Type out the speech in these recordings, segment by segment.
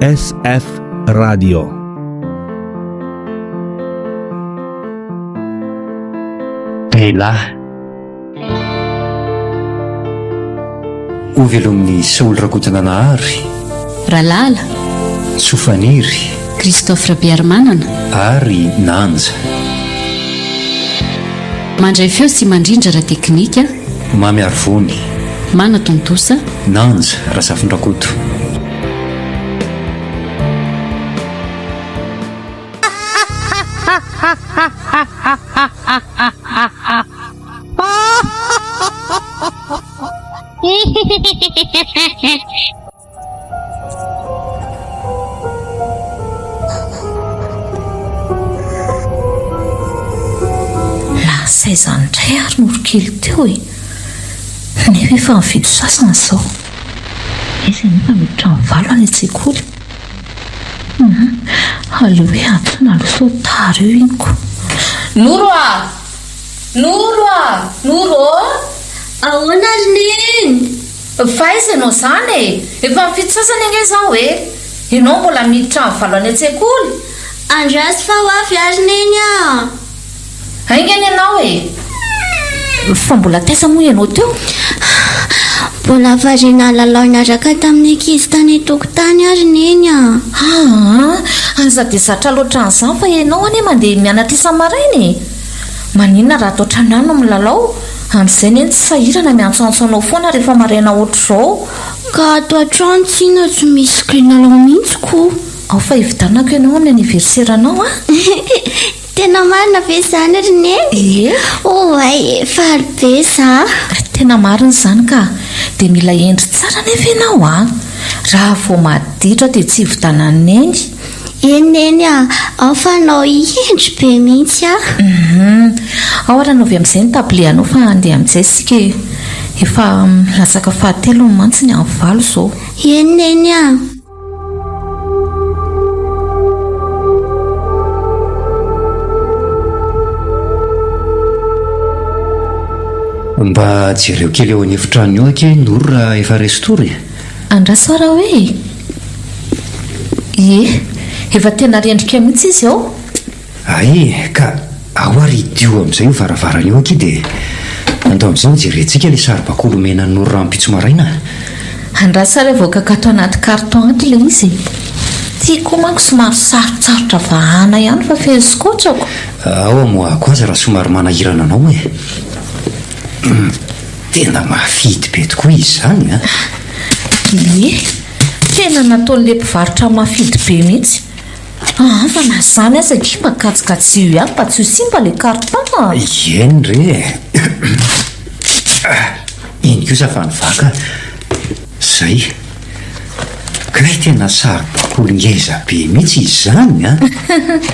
SF Radio. Lehilahy. Hovelomin'i Saoly Rakotonanahary. Ralala. Tsofaniry. Christophe Rabearimanana. Ary Nanja. Mandray feo sy mandrindra ara-teknika. Mamy Arivony. Manatontosa. Nanja Razafindrakoto. Lasa aiza indray ary Noro kely teo e? Nefa efa nividy sasany izao. Izy anefa miditra amin'ny valo any an-tsekoly. Hum, aleo hoe antsoina aloha sao tara eo iny ko. Noro a! Noro a! Noro ô! Ahoana ry Neny? Fa aiza ianao izany e? Efa amin'ny fito sasany ange izao e! Ianao mbola miditra amin'ny valo any an-tsekoly? Andraso fa ho avy ary Neny a! Haingana ianao e! Fa mbola taiza moa ianao teo? Mbola variana nilalao niaraka tamin'ny ankizy tany an-tokotany aho ry Neny a! Aa! Aza dia zatra loatra an'izany fa ianao anie mandeha mianatra isa-maraina e! Maninona raha ato an-trano ihany no milalao? Amin'izay Neny tsy sahirana miantsoantso anao foana rehefa maraina ohatr'izao. Ka ato an-trano tsinona tsy misy kilalao mihitsy ko! Ao fa hividianako ianao amin'ny anniversaire-nao a! Tena marina ve izany ry Neny? Ie. Oay e, faly be za. Tena marina izany ka. Dia mila hendry tsara anefa ianao a! Raha vao maditra dia tsy hividianan'i Neny. Eny Neny a, ao fa anao hendry be mihitsy aho. Hum. Ao ary anaovy amin'izay ny tablier-nao fa handeha amin'izay isika e. Efa latsaka fahatelony mantsy ny amin'ny valo izao. Eny Neny a. Mba jereo kely ao an'efitrano eo akia i Noro raha efa resy tory e! Andraso ara hoe e! Ie, efa tena rendrika mihitsy izy ao. Hay ka ao ary hidio amin'izay io varavarana io akia dia andao amin'izay ho jerentsika ilay saribakoly omena an'i Noro rahampitso maraina a! Andraso ary avoakako ato anaty carton ato ilay izy e! Ity koa manko somary sarotsarotra vahana ihany fa feno scotch ako. Ao amoahako azy raha somary manahirana anao e! Tena mafidy be tokoa izy izany a! Ie, tena nataon'ilay mpivarotra mafidy be mihitsy. Aa fa na izany aza akia mba kajikajio ihany mba tsy ho simba ilay carton a! Eny re e! Iny kosa fa nivaka zay. Kay tena saribakoly ngeza be mihitsy izy izany an!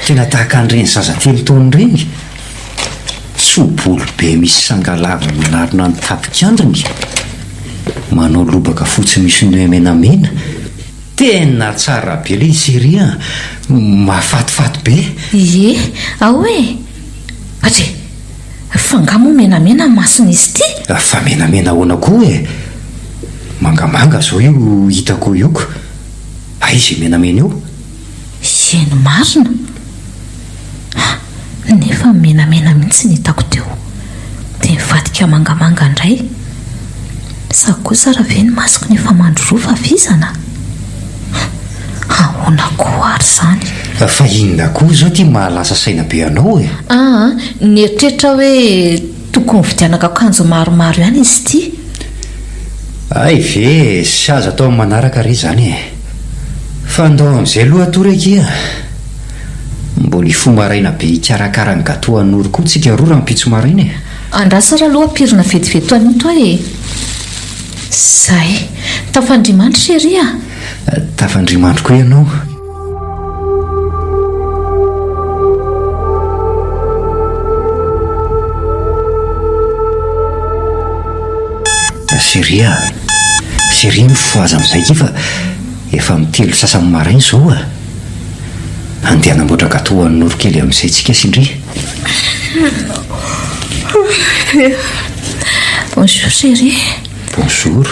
Tena tahaka an'ireny zaza telo taona ireny. Tso-bolo be misy sanga lava manarona ny tapik'andriny. Manao lobaka fotsy misy nœud menamena. Tena tsara be ilay série an! Mahafatifaty be! Ie, ao e! Atre! Fa nga moa menamena ny mason'izy ity? Fa menamena ahoana koa e? Mangamanga zao io hitako io ko! Aiza io menamena io? Eny marina! Nefa menamena mihitsy ny hitako teo. Dia nivadika mangamanga indray. Sa kosa ary ve ny masoko no efa mandroroa fa vizana? Ahoana koa ary izany? Fa inona koa izao ity mahalasa saina be anao e? Aa, nieritreritra aho hoe tokony hovidianako akanjo maromaro ihany izy ity. Hay ve e, sy azo atao amin'ny manaraka re izany e. Fa ndao amin'izay aloha hatory akia. Mbola hifoha maraina be hikarakara ny gateau an'i Noro koa tsika roa rahampitso maraina e. Andraso ary aloha ampirina vetivety an'ito aho e. Zay. Tafandria-mandry chérie a! Tafandria-mandry koa ianao. Chérie a! Chérie mifohaza amin'izay akia fa efa amin'ny telo sasany maraina izao a! Andeha hanamboatra gateau ho an'i Noro kely amin'izay tsika sy ndry. Bonjour chérie. Bonjour.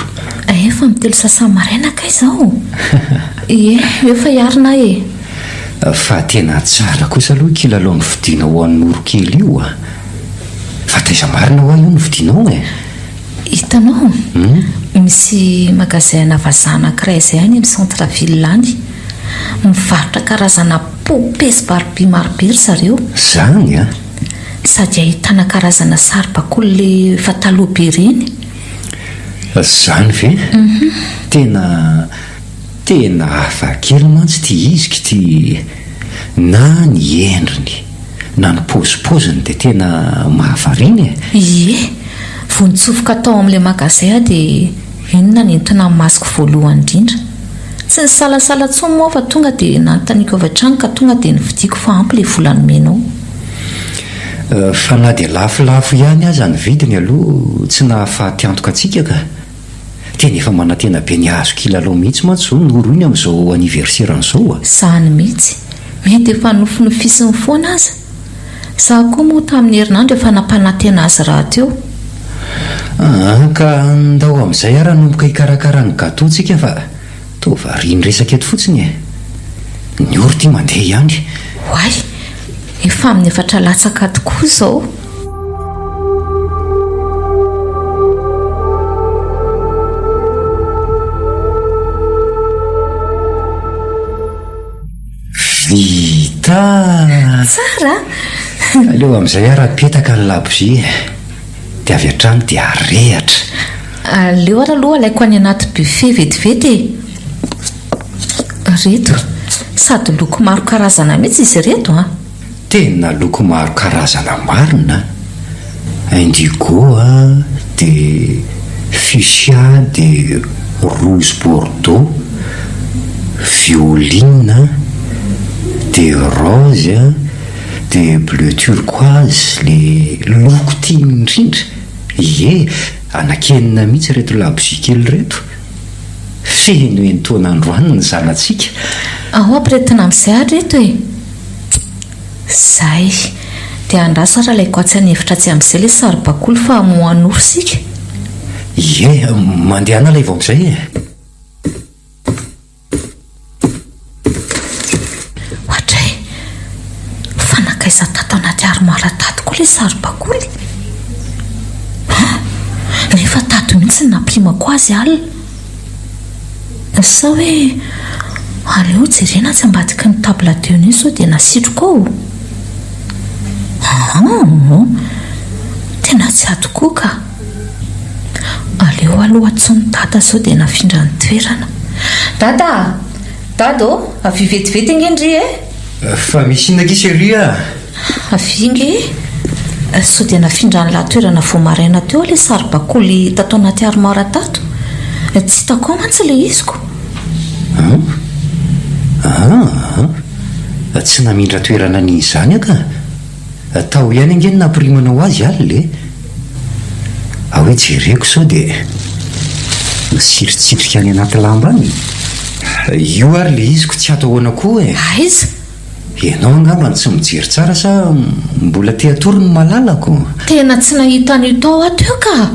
Efa mitelo sasa-maraina kay izao. Ie, eo fa hiarina aho e. Fa tena tsara kosa aloha io kilalao novidianao ho an'i Noro kely io a! Fa taiza marina hoa io novidianao e? Hitanao? Misy magasin ana vazaha anankiray izay any amin'ny centre ville any. Mivarotra karazana poupée sy barbie marobe ry zareo. Zany a! Sady ahitana karazana saribakoly le efa taloha be ireny. Zany ve? Tena tena hafa kely mantsy ity izy k'ity na ny endriny na ny paozipaoziny dia tena mahavariana e! Ie! Vao nitsofoka tao amin'ilay magasin aho dia inona no nentina ny masoko voalohany indrindra. Tsy nisalasala intsony moa aho fa tonga dia nanontaniako avy hatrany ka tonga dia novidiako fa ampy ilay vola nomenao. Fa na dia lafolafo ihany aza ny vidiny aloha tsy nahafaty antoka antsika ka! Tena efa manantena be ny hahazo kilalao mihitsy mantsy izao Noro iny amin'izao anniversaire-ny izao a! Izany mihitsy! Mety efa nofinofisiny foana aza! Izaho koa moa tamin'ny herinandro efa nampanantena azy rahateo. Aa ka ndao amin'izay ary hanomboka hikarakara ny gateau tsika fa toa varian'ny resaka eto fotsiny e! Ny ora ity mandeha ihany. Oay! Efa amin'ny efatra latsaka tokoa izao. Vita! Tsara a! Aleo amin'izay ary apetaka ny labozia e! Dia avy hatrany dia arehatra. Aleo ary aloha alaiko any anaty buffet vetivety e! Ireto, sady loko maro karazana mihitsy izy ireto an! Tena loko maro karazana marina an! Indigo an, dia fuchsia, dia rose bordeaux, violine an, dia rose an, dia bleu turquoise, le loko tiany indrindra! Ie, anakenina mihitsy ireto labozia kely ireto! Feno entoana androany ny zanatsika. Ao ampiretina amin'izay ary reto e! Zay. Dia andraso ary alaiko atsy an'efitra atsy amin'izay ilay saribakoly fa hamoha nofo isika. Ie, mandehana alaivo amin'izay e! Oadray! Fa nankaiza tato anaty armoire tato koa ilay saribakoly? An! Nefa tato mihitsy no nampirimako azy alina. Sa hoe aleo jerena atsy ambadiky ny table de nuit sao dia nasitriko ao? Aa! Tena tsy ato koa ka! Aleo aloha antsoin'i Dada sao dia nafindra ny toerana. Dada a! Dada ô! Avia vetivety ange ndry e! Fa misy inona akia chérie a? Avia nge e! Sao dia nafindran'lah toerana vao maraina teo ilay saribakoly tato anaty armoire tato? Tsy hitako ao mantsy ilay iziko. An? Aa! Tsy namindra toerana an'izany aho ka! Tao ihany ange ny nampirimanao azy alina e! Ao hoe jereko sao dia misiritsitrika any anaty lamba any. Io ary ilay iziko tsy ato ahoana koa e! Aiza? Ianao angamba no tsy mijery tsara sa mbola te hatory ny malalako? Tena tsy nahita an'io tao aho teo ka!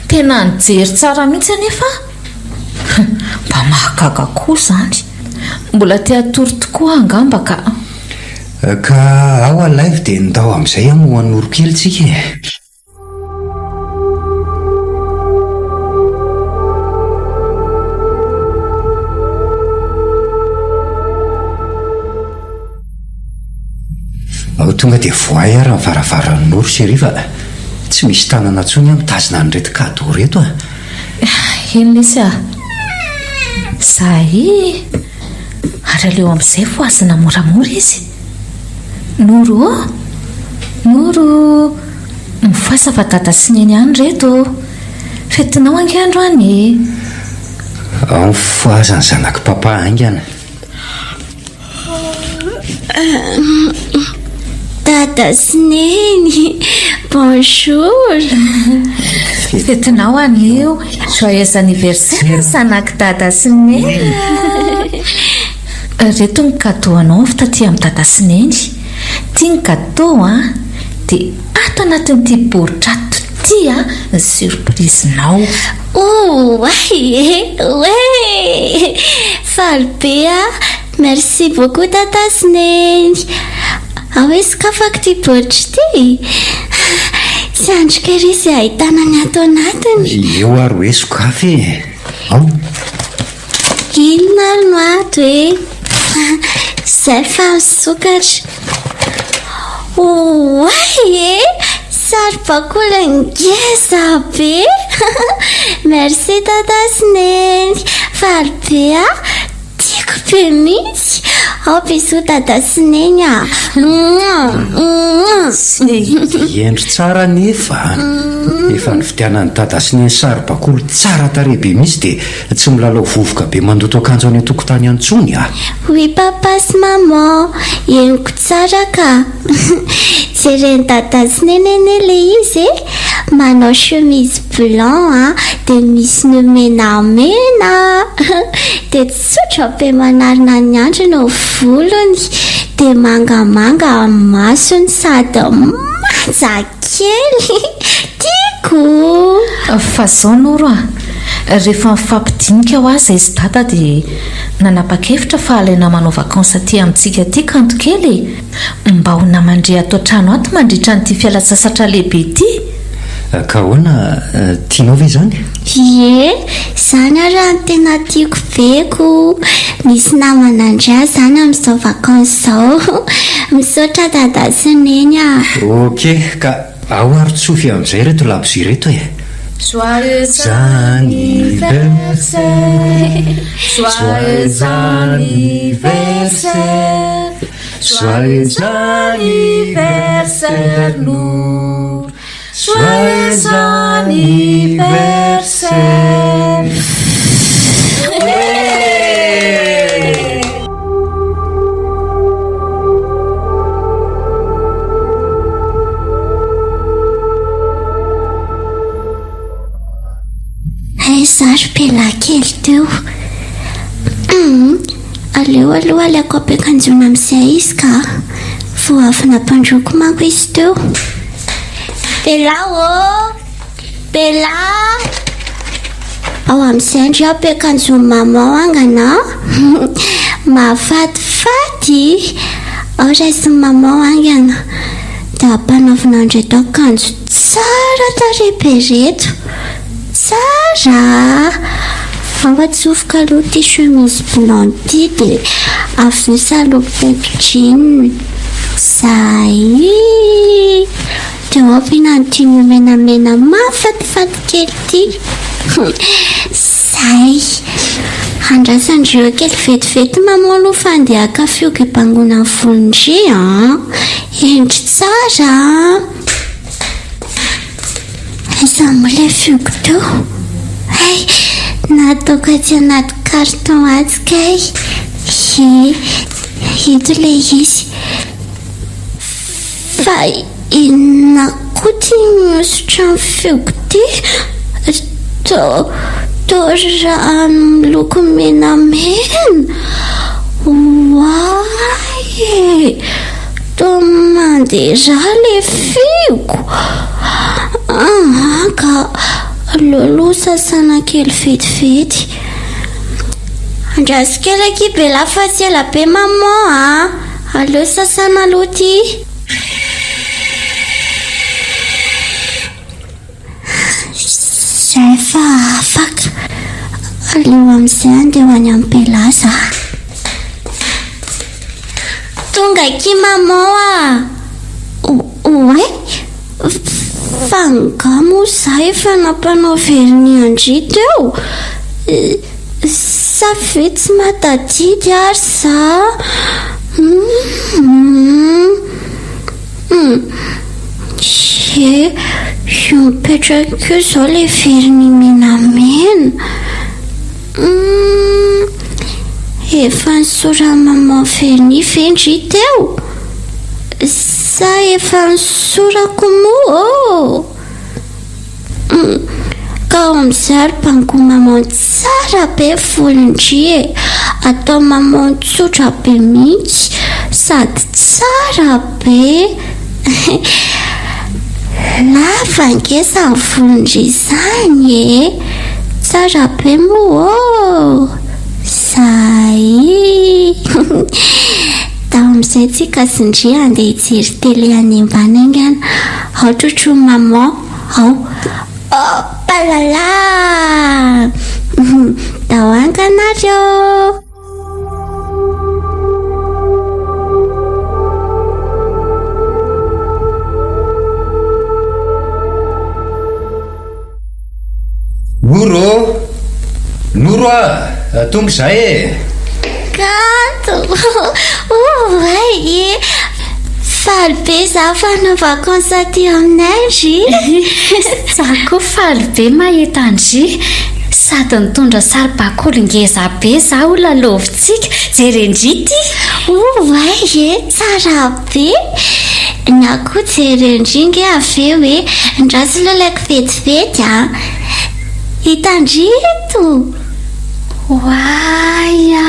Tena nijery tsara mihitsy anefa aho. Mba mahagaga koa izany. Mbola te hatory tokoa aho angamba ka. Ka ao alaivo dia ndao amin'izay hamoha noro kely tsika e! Ao tonga dia vohay ary ny varavaran'i Noro chérie fa tsy misy tanana intsony aho mitazona an'ireto cadeau ireto a! Eny lesy a! Zay! Ary aleo amin'izay fohazina moramora izy. Noro ô! Noro! Mifohaza fa dada sy neny ihany ireto ô! Fetinao ange androany e! Ao mifohaza ny zanak'i papa haingana. Dada sy Neny, bonjour. Fetinao anio, joyeux anniversaire zanak'i Dada sy Neny. Ireto ny cadeau anao avy taty amin'i Dada sy Neny. Ity ny gâteau an, dia ato anatin'ity baoritra ato ity an ny surprise-nao. Oay e! Ouais! Faly be aho! Merci beaucoup Tata sy Neny! Ao hoe sokafako ity baoritra ity? Tsy andriko ery izay ahitana ny ato anatiny. Eo ary hoe sokafy e! Ao! Inona ary no ato e? Izay fa misokatra. Oay e! Saribakoly ngeza be! Merci Tata sy Neny! Faly be aho! Tiako be mihitsy! Ao bisous Dada sy Neny a! Hendry tsara anefa a! Efa nividianan'i Dada sy Neny saribakoly tsara tarehy be mihitsy dia Tsy milalao vovoka be mandoto akanjo any an-tokotany any intsony ah! Oui papa sy maman, henoko tsara ka! Jeren'i dada sy neny anie le izy e! Manao chemise blanc an, dia misy nœud menamena dia tsotra be manarona ny andriny ny volony, dia mangamanga ny masony sady manja kely! Tiako! Fa zao Noro a! Rehefa nifampidinika hoa zay sy dada dia nanapa-kevitra fa alaina manao vacances aty amintsika aty Kanto kely e! Mba ho naman-dry ato an-trano ato mandritra an'ity fialan-tsasatra lehibe ity! Ka ahoana, tianao ve izany? Ie, izany ary raha ny tena tiako be ko! Misy namana ndry aho izany amin'izao vacances izao! Misaotra dada sy neny a! Ok, ka Ao ary tsofy amin'izay ireto labozia ireto e! Joyeux anniversaire, joyeux anniversaire, joyeux anniversaire Nour, joyeux anniversaire. Aiza ary Bella kely teo? Hum, aleo aloha alaiko ampiakanjoana amin'izay izy ka. Vao avy nampandroako manko izy teo. Bella ô! Bella! Ao amin'izay ndry ampiakanjoan'i maman angana a! Mahafatifaty! Ao raisin'i maman haingana. Dia ampanaovina an'ireto akanjo tsara tarehy be ireto. Tsara a! Ao atsofoka aloha ity chemise blanc ity dia avy eo salopette jean. Zay! Dia ao ampiana an'ity nœud menamena mahafatifaty kely ity. Zay! Andrasan-dry eo kely vetivety maman aloha fa andeha haka fihogo hibangoana ny volon-dry an! Hendry tsara an! Aiza moa ilay fihogo teo? Hay! Nataoko atsy anaty carton atsy kay! Ie, ito ilay izy. Fa inona koa ity mihosotra amin'ny feoko ity? Toa toa rano miloko menamena? Oay e! Toa mandeha rà ilay feoko. Aa ka aleo aloha sasana kely vetivety. Andraso kely akia Bella fa tsy ela be maman a! Aleo sasana aloha ity. Zay fa afaka. Aleo amin'izay andeha ho any amin'ny Bella za. Tonga akia maman a! Oay! Fa angaha moa za efa nampanao vernis an-dry teo? Sa ve tsy mahatadidy ary za? Humm Ie, io mipetraka io izao ilay vernis menamena. Humm Efa nisoran'i maman vernis ve ndry teo? Sa efa nisorako moa ô? Ka ao amin'izay ary bango maman tsara be volon-dry e! Atao maman tsotra be mihitsy sady tsara be! Lava ange izany volon-dry izany e! Tsara be moa ô! Zay! Tao amin'izay tsika sy ndry handeha hijery télé any ambany haingana. Ao trotro maman, ao. Opalala! Tao haingana ary ô! Noro ô! Noro a! Tonga izahay e! Kanto! Oay e! Faly be za fa hanao vacances aty aminay ry! Za koa faly be mahita an-dry! Sady nitondra saribakoly ngeza be za ho lalaovintsika! Jeren-dry ity! Oay e! Tsara be! Ny ahy koa jeren-dry nge avy eo e! Ndraso lolaiko vetivety a! Hitan-dry eto! Oay a!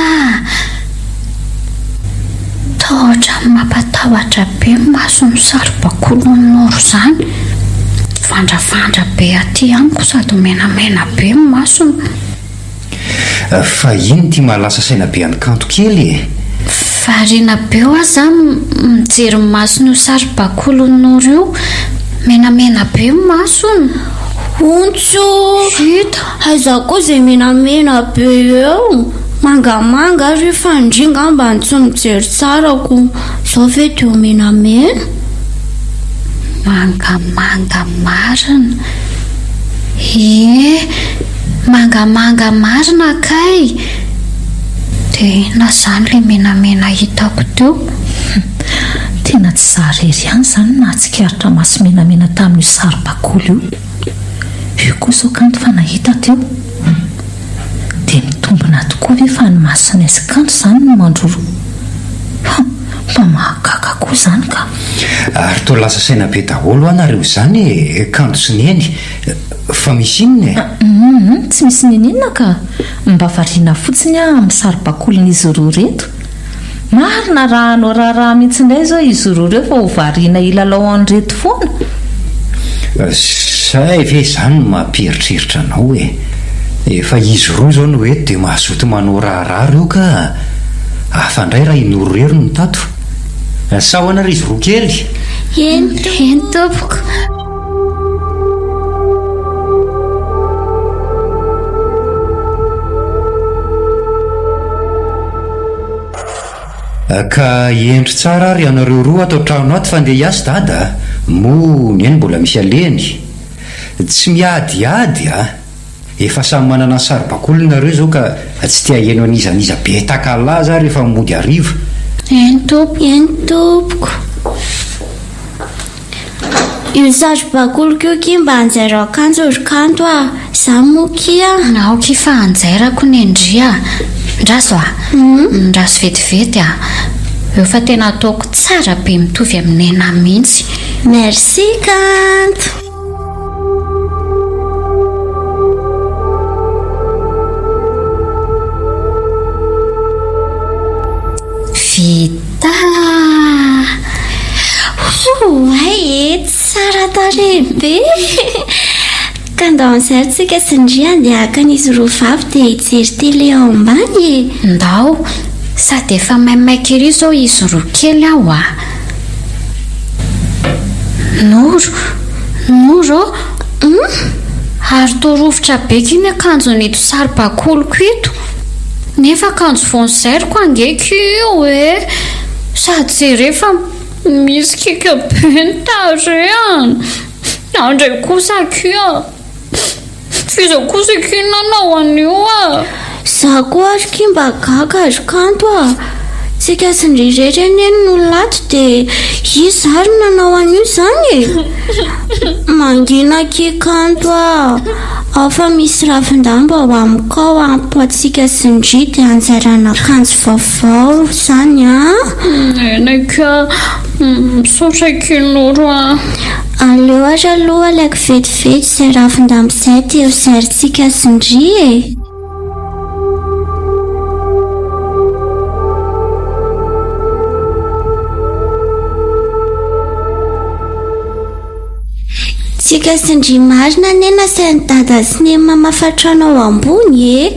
Toa ohatran'ny mampatahotra be ny mason'ny saribakolin'i Noro izany. Mivandravandra be aty amiko sady menamena be ny masony. Fa inn ity mahalasa saina be an'i Kanto kely e? Variana be hoa za mijery ny mason'io saribakolin'i Noro io. Menamena be ny masony. Ontso! Hita. Aiza koa izay menamena be eo? Mangamanga ary io fa ndry ngamba no tsy mijery tsara ko zao ve de ho menamena? Mangamanga marina. Ie, mangamanga marina kay. Dia inona izany ilay menamena hitako teo? Tena tsy za irery ihany izany no nahatsikaritra maso menamena tamin'io saribakoly io. Io koa izao kanto fa nahita teo. Dia mitombina tokoa ve fa ny masonay sy kanto izany no mandroro? Hum, mba mahagaga koa izany ka. Ary toa lasa saina be daholo hoa nareo izany e, Kanto sy Neny. Fa misy inona e? Hum, tsy misy niniana ka. Mba variana fotsiny aho amin'ny saribakolin'izy roa ireto. Marina raha hanao raharaha mihitsy indray izao izy roa ireo fa ho variana hilalao an'ireto foana. Zay ve izany no mampieritreritra anao e? Efa izy roa izao no eto dia mazoto manao raharaha ireo ka! Hafa indray raha i Noro irery no tato. Sa ahoana ry izy roa kely? Eny tompoko. Eny tompoko. Ka hendry tsara ary ianareo roa ato an-trano ato fa ndeha hiasa dada a! Moa neny mbola misy alehany? Tsy miadiady a! Efa samy manana ny saribakoliny nareo izao ka tsy te haheno an'iza n'iza be takalaza rehefa mody hariva. Eny tompoko. Eny tompoko. Io saribakoliko io ki mba anjairo akanjo ry Kanto a! Za moa ki a! Ao ki fa anjairako nendry a! Ndraso a! Ndraso vetivety a! Eo fa tena ataoko tsara be mitovy amin'ny nenà mihitsy. Merci Kanto! Vita! Oay e, tsara tarehy be! Ka ndao amin'izay ary tsika sy ndry handeha haka an'izy roa vavy dia hijery télé ao ambany e! Ndao, sady efa maimaika ery izao izy roa kely aho a! Noro, Noro ô! Hum? Ary toa rovitra be ky ny akanjon'ito saribakoliko ito. Nefa akanjo vao nozairiko ange ky io e! Sady jereo fa misy kiaka be ny tarehiny. Andray kosa akia! F'iza kosa akia nanao an'io a! Za koa ary ki mba gaga ry Kanto a! Tsika sy ndry irery anie no lato dia iza ary no nanao an'io izany e? Mangina akia Kanto a! Ao fa misy ravin-damba ao amiko ao ampy antsika sy ndry dia anjairana akanjo vaovao izany a! Eny akia, misaotra akia Noro a! Aleo ary aloha alaiko vetivety izay ravin-damba izay dia ho zairintsika sy ndry e! Tsika. Ika sy ndry marina anie nasain'i dada sy neny mamafa trano ao ambony e!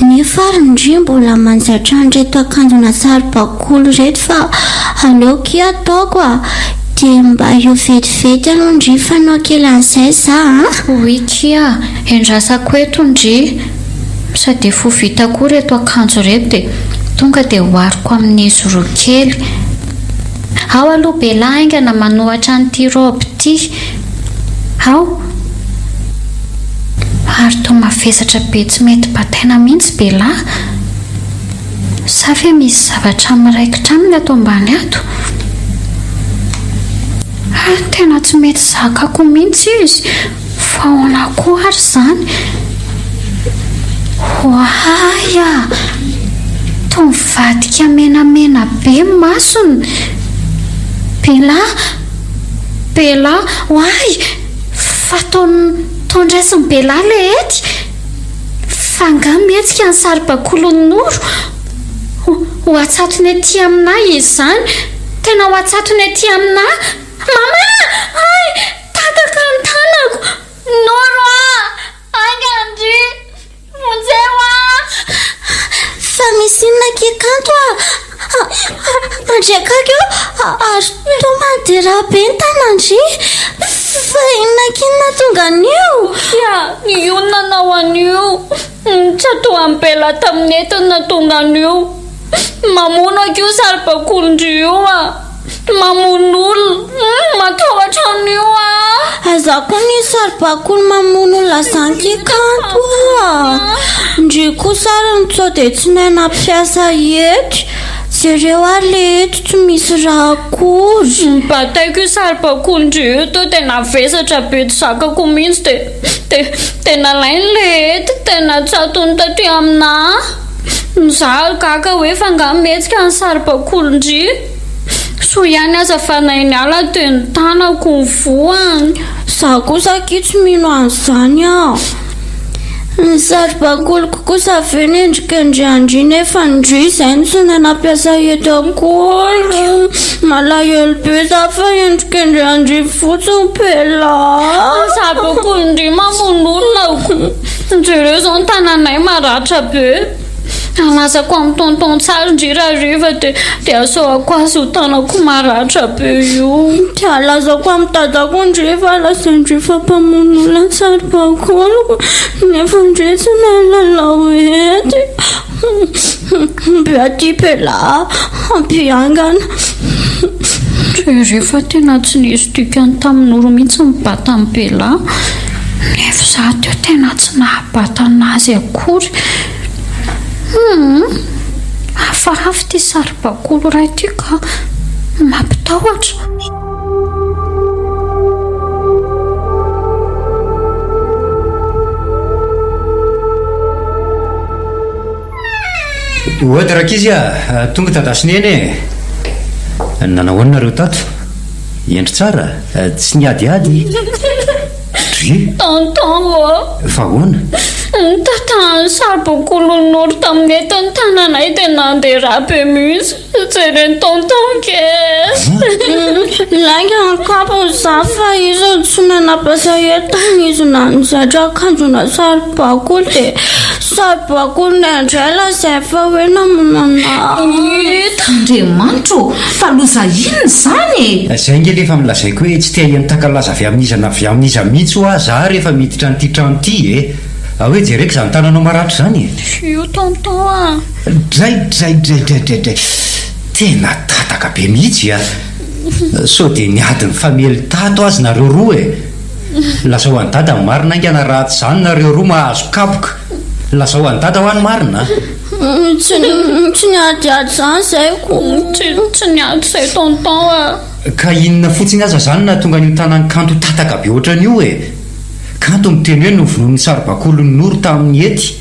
Nefa ary ndry mbola manjaitra an'ireto akanjona saribakoly ireto fa aleo akia ataoko a! Dia mba eo vetivety aloha ndry fa hanao kely an'izay za a! Oui kia, endrasako eto ndry sady efa ho vita koa ireto akanjo ireto dia tonga dia ohariko amin'izy roa kely. Ao aloha Bella haingana manohatra an'ity robe ity. Ao. Ary toa mavesatra be tsy mety bataina mihitsy Bella. Sa ve misy zavatra miraikitra aminy ato ambany ato? Ah, tena tsy mety zakako mihitsy izy. Fa ahoana koa ary izany? Oay a! Toa mivadika menamena be ny masony. Bella! Bella! Oay! Fa toa toa ndraisin'i Bella ilay hety. Fa angaha mihetsika ny saribakolin'i Noro? Ho ho atsatony aty aminà izy izany. Tena ho atsatony aty aminà. Mama! Hay! Tataka ny tanako! Noro a! Haingana ndry! Vonjeo a! Fa misy inona akia Kanto a? Andriakaka eo ary toa mandeha rà be ny tanan-dry. Fa inona akia no nahatonga an'io? Kia, io no nanao an'io. Tsy atoan'i Bella tamin'ny hety no nahatonga an'io. Mamono akia io saribakolin-dry io a! Mamono olona! Humm matahotra an'io aho! Aiza koa ny saribakoly mamono olona zany ki kanto a! Ndry kosa ary ny sao dia tsy nahay nampiasa hety! Jereo ary le hety tsy misy rà akory! Nibataiko io saribakolin-dry io teo dia navesatra be tsy zakako mihitsy dia dia dia nalainy le hety dia natsatony taty aminà! Izaho gaga hoe fa angaha mihetsika ny saribakolin-dry? Soa ihany aza fa nahay niala dia ny tanako no voany. Za kosa akia tsy mino an'izany ah. Ny saribakoliko kosa ve nendrikendrehan-dry nefa ndry izay no tsy nahay nampiasa eto akory. Malahelo be za fa endrikendrehan-dry fotsiny Bella. Ny saribakolin-dry mamono olona ko. Jereo izao ny tananay maratra be. Alazako amin'i tonton tsara ndry rahariva dia dia asaoako azy io tanako maratra be io. Dia alazako amin'i dadako ndry fa lazain-dry fa mpamono olona ny saribakoliko nefa ndry tsy nahalalao hety. Mby aty Bella ampiangana. Jereo fa tena tsy nisy dikany tamin'i Noro mihitsy ny batan'i Bella. Nefa izaho teo tena tsy nahabata an'azy akory. Humm! Hafahafa ity saribakoly iray ity ka! Mampitahotra. Oad rankizy a! Tonga dada sy neny e! Nanao ahoana nareo tato? Hendry tsara? Tsy niadiady? Dry? Tonton ô! Fa ahoana? Nitantara ny saribakolin'olo tamin'ny entin'ny tananay dia nandeha rà be mihitsy. Jeren'i tonton kee! Lainga angamba izany fa izy no tsy nanapasa entana izy nanjaitra akanjona saribakoly dia saribakoly indray lazainy fa hoe namono anah. Andriamanitra ô! Fa loza inona izany e? Zay ange le efa nolazaiko hoe tsy te haheno takalaza avy amin'iza na avy amin'iza mihitsy hoa za rehefa miditra an'ity trano ity e! Hoe jereko izany tananao maratra izany e! Io tonton a! Dray dray dray dray dray dray! Tena tataka be mihitsy a! Sao dia niady nifamely tato aza nareo roa e! Lazao an'i dada ny marina haingana raha tsy izany nareo roa mahazo kapoka! Lazao an'i dada hoa ny marina a! Tsy tsy niadiady izany izay ko! Tsy tsy niady izay tonton a! Ka inona fotsiny aza izany nahatonga an'io tanan'i Kanto tataka be ohatran'io e! Kanto miteny hoe novonoin'ny saribakolin'i Noro tamin'ny hety.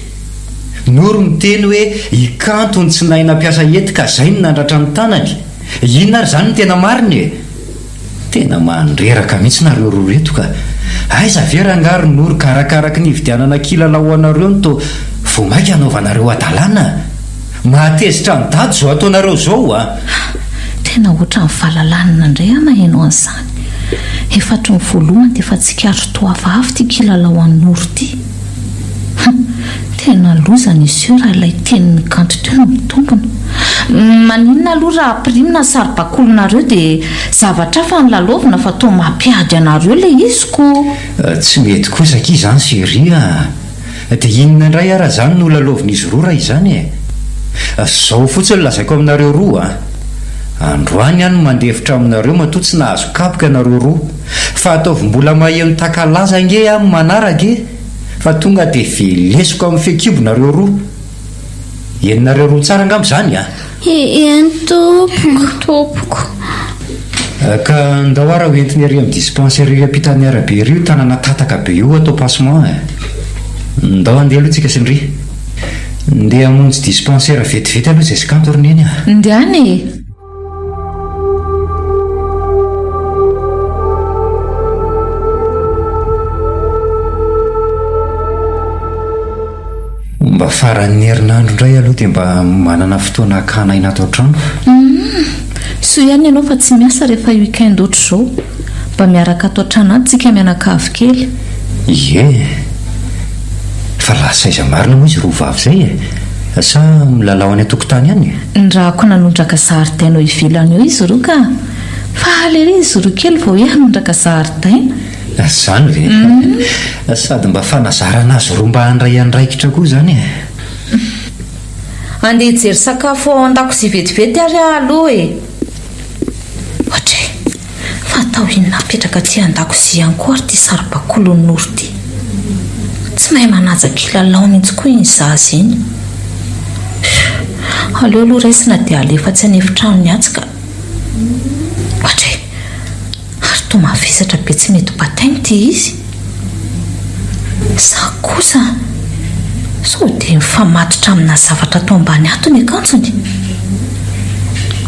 Noro miteny hoe i Kanto no tsy nahay nampiasa hety ka zay no nandratra ny tanany. Inona ary izany no tena marina e? Tena mandreraka mihitsy nareo roa reto ka! Aiza ve rangaha ry Noro ka arakaraky ny hividianana kilalao ho anareo no toa vao maika hanaovanareo hadalana? Mahatezitra an'i Dada izao ataonareo izao a! Tena ohatran'ny valalanina indray aho naheno an'izany. Efa hatry ny voalohany dia efa tsikaritro toa hafahafa ity kilalao an'i Noro ity. Hum! Tena loza niseho raha ilay tenin'i Kanto teo no mitombina. Maninona aloha raha ampirimina ny saribakolinareo dia zavatra hafa no lalaovina fa toa mampiady anareo ilay izy ko! Tsy mety kosa akia izany chérie a! Dia inona indray ara izany no lalaovin'izy roa raha izany e? Izao fotsiny lazaiko aminareo roa a! Androany aho no mandefitra aminareo matoa tsy nahazo kapoka ianareo roa. Fa ataovy mbola maheno takalaza ange aho amin'ny manaraka e! Fa tonga dia velesiko amin'ny fehikibo nareo roa. Henonareo roa tsara angamba izany a! Eny tompoko. Tompoko. Ka ndao ara ho entiny ery amin'ny dispensaire ery ampitan'ny arabe ery io tanana tataka be io atao passement e! Ndao handeha aloha tsika sy ndry. Ndeha hamonjy dispensaire vetivety aloha izay sy kanto ry neny a! Ndehana e! Mba faran'ny herinandro indray aloha dia mba manana fotoana hakana aina ato an-trano. Humm! Soa ihany ianao fa tsy miasa rehefa week-end ohatr'izao. Mba miaraka ato an-trano ato tsika mianakavy kely. Ie. Fa lasa aiza marina moa izy roa vavy izay e? Sa milalao any an-tokotany any? Nirahako nanondraka zaridaina eo ivelany eo izy roa ka! Faly ery izy roa kely vao hoe hanondraka zaridaina. Izany ve? Sady mba fanazarana azy roa mba handray andraikitra koa izany e! Andeha hijery sakafo ao an-dakozia vetivety ary aho aloha e! Ohatray! Fa atao inona apetraka aty an-dakozia ihany koa ary ity saribakolin'i Noro ity? Tsy mahay manaja kilalao mihitsy koa iny zaza iny. Humm! Aleo aloha raisina dia alefa atsy an'efitranony atsy ka. Ohatray! Ary toa mavesatra be tsy mety bataina ity izy. Sa kosa sao dia mifamatotra amina zavatra ato ambany ato ny akanjony?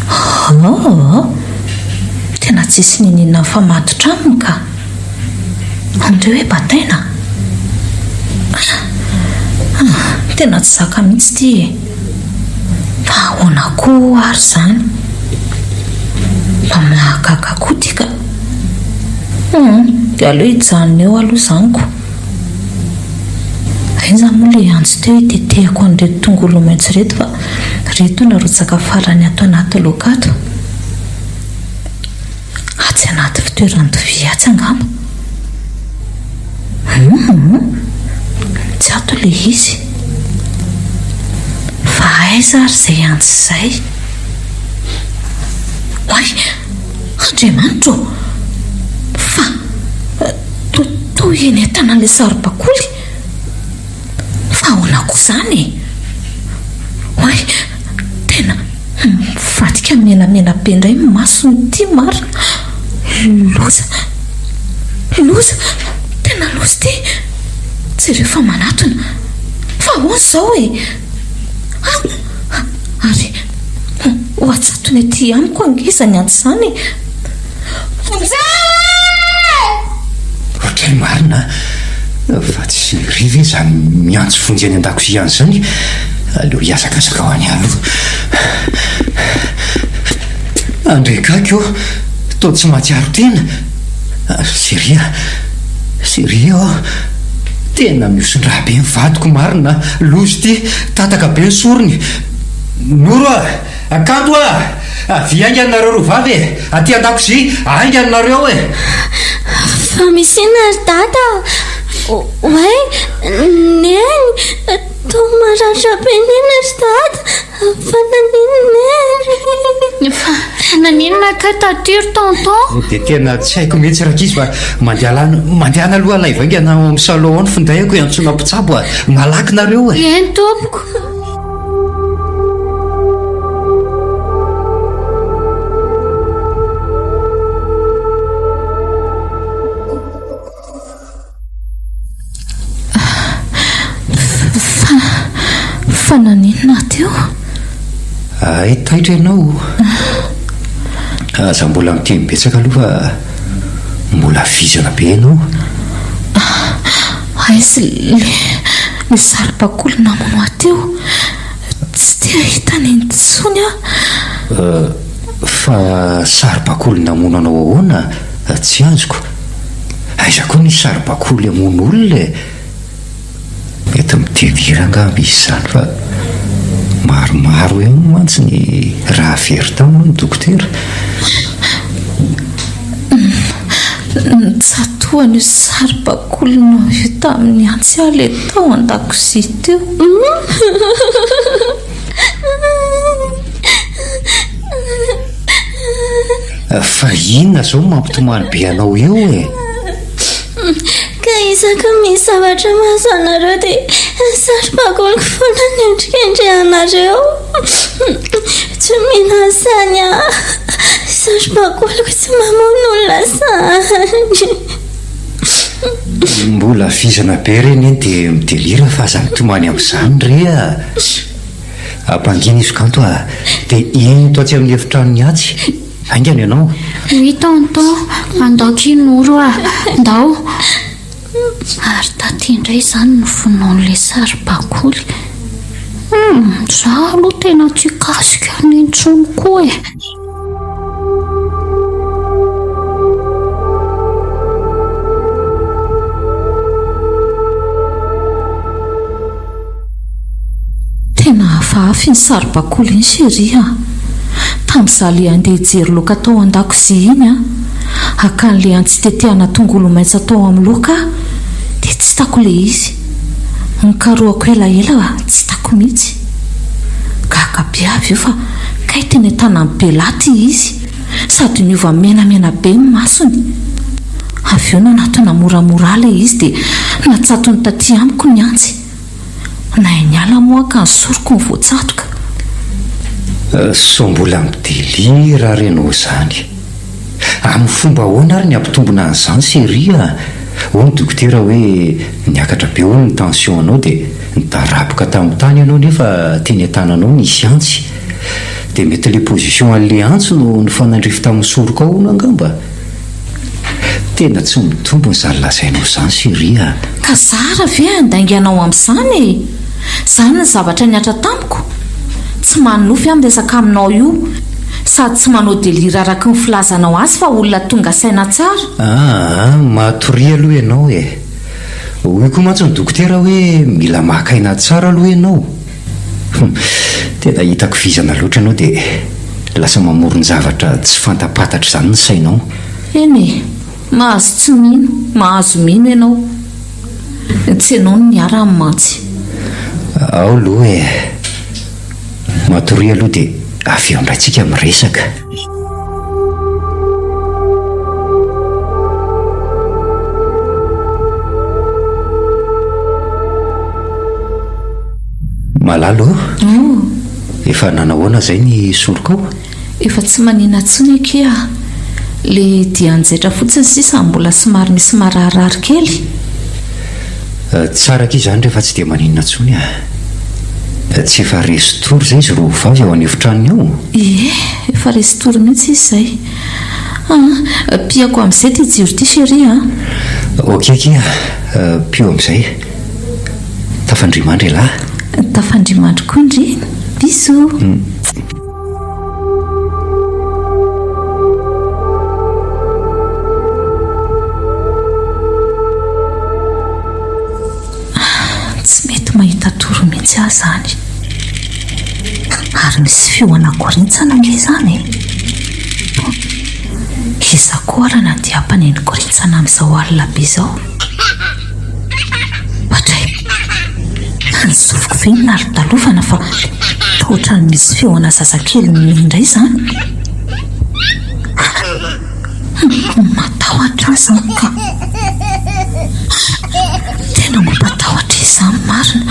Aa! Tena tsisy niniana mifamatotra aminy ka! Andre hoe bataina? Ah! Tena tsy zaka mihitsy ity e! Fa ahoana koa ary izany? Mba mahagaga koa ity ka! Hum, dia aleo hijanona eo aloha izany ko! Aiza moa ilay antso teo hitetehako an'ireto tongolo maitso ireto fa ireto no narotsaka farany ato anaty laoka ato. Atsy anaty fitoeran-dovia atsy angamba. Hum, tsy ato ilay izy. Fa aiza ary izay antso izay? Oay! Andriamanitra ô! Fa toa toa eny an-tanan'ilay saribakoly. Fa ahoana koa izany e? Oay! Tena mivadika menamena be indray ny masony ity marina. Loza! Loza! Tena loza ity! Jereo fa manatona. Fa ahoana izao e? Ary ho atsatony aty amiko ange izany antso izany e! Vonjeo e! Ohatray marina a! Fa tsy ry ve izany miantso vonjy any an-dakozia any izany? Aleo hihazakazaka ho any aloha. Andriakaky ô! Toa tsy mahatsiaro tena. Chérie a! Chérie ô! Tena mihosin-draha be ny vadiko marina a! Loza ity! Tataka be ny sorony! Noro a! Kanto a! Avia haingana nareo roa vavy e! Aty an-dakozia! Haingana nareo e! Fa misy inona ry dada? Oay! Neny! Toa maratra be neny ry dada! Fa naninona e? Fa naninona kay taty ry tonton? Dia tena tsy haiko mihitsy rankizy fa mandehana mandehana aloha alaivo haingana ao amin'ny salon ao ny findaiko hiantsoana mpitsabo a! Malaky nareo e! Eny tompoko. Fa, fa naninona aho teo? Hay taitra ianao. Aza mbola miteny betsaka aloha fa mbola vizana be ianao. Aiza le, le saribakoly namono ahy teo? Tsy te hahita an'iny intsony aho. Fa saribakoly namono anao ahoana? Tsy azoko. Aiza koa nisy saribakoly hamono olona e? Mety mi-delire angamba izy izany fa maromaro eo mantsy ny raha very taminy hoy ny dokotera. Nitsatohan'io saribakolinao io tamin'ny antsy aho ilay tao an-dakozia teo. Fa inona izao no mampitomany be anao eo e? Ka isaka misy zavatra mahazo anareo dia saribakoliko foana ny endrikendrehanareo. Tsy mino an'izany aho. Saribakoliko tsy mamono olona izany. Mbola vizana be re neny dia midelira fa aza mitomany amin'izany re a! Ampangina izy kanto a! Dia ento atsy amin'ny efitranony atsy haingana ianao. Oui tonton, andao ki Noro a! Ndao! Ary taty indray izany no vonoan'ilay saribakoly. Hum, za aloha tena tsy hikasika an'iny intsony koa e! Tena hafahafa iny saribakoly iny chérie a! Tamin'izaho le handeha hijery laoka tao an-dakozia iny an, haka an'ilay antsitetehana tongolo maitso atao amin'ny laoka aho dia tsy hitako ilay izy. Nikarohako elaela tsy hitako mihitsy. Gaga be aho avy eo fa kay teny an-tanan'i Bella ity izy sady niova menamena be ny masony. Avy eo nanatona moramora ahy ilay izy dia natsatony taty amiko ny antsy. Nahay niala moa aho ka ny soroko no voatsatoka. Sao mbola mi-delire ary ianao izany. Amin'ny fomba ahoana ary ny hampitombina an'izany chérie a? Hoy ny dokotera hoe niakatra be hono ny tension anao dia nidaraboka tamin'ny tany ianao nefa teny an-tananao nisy antsy. Dia mety ilay position an'ilay antsy no nifanandrify tamin'ny sorokao hono angamba? Tena tsy mitombina izany lazainao izany chérie a! Ka zara ve handainga anao amin'izany e! Izany ny zavatra nihatra tamiko. Tsy manonofy aho miresaka aminao io. Sady tsy manao delire araky ny filazanao azy fa olona tonga saina tsara. Aa, matoria aloha ianao e! Hoy koa mantsy ny dokotera hoe mila maka aina tsara aloha ianao. Hum, tena hitako vizana loatra ianao dia lasa mamoron-javatra tsy fantapantatra izany ny sainao. Eny e, mahazo tsy mino, mahazo mino ianao. Tsy ianao no niarany mantsy. Ao aloha e. Matoria aloha dia avy eo indray tsika miresaka. Malala ô! Efa nanahoana izay ny sorokao? Efa tsy manina intsony akia a! Le dian-jaitra fotsiny sisa mbola somary misy mararirary kely. Tsara akia izany rehefa tsy dia maninona intsony a! Tsy efa resy tory izay izy roavavy ao an'efitranony ao? Ie, efa resy tory mihitsy izy izay. Aa, pihako amin'izay ity jiro ity chérie a! Ok akia, piho amin'izay. Tafandria mandry elah. Tafandria mandry koa ndry. Bisous. Tsy mety mahita tory mihitsy aho izany. Ary misy feo anakorintsana ange izany e. Iza koa ary nandeha hampaneno korintsana amin'izao alina be izao? Patray! Ny sofiko ve no nalodalovana fa toa ohatran'ny misy feo ana zazakely indray izany. Matahotra aho izany ka. Tena mampatahotra izy izany marina.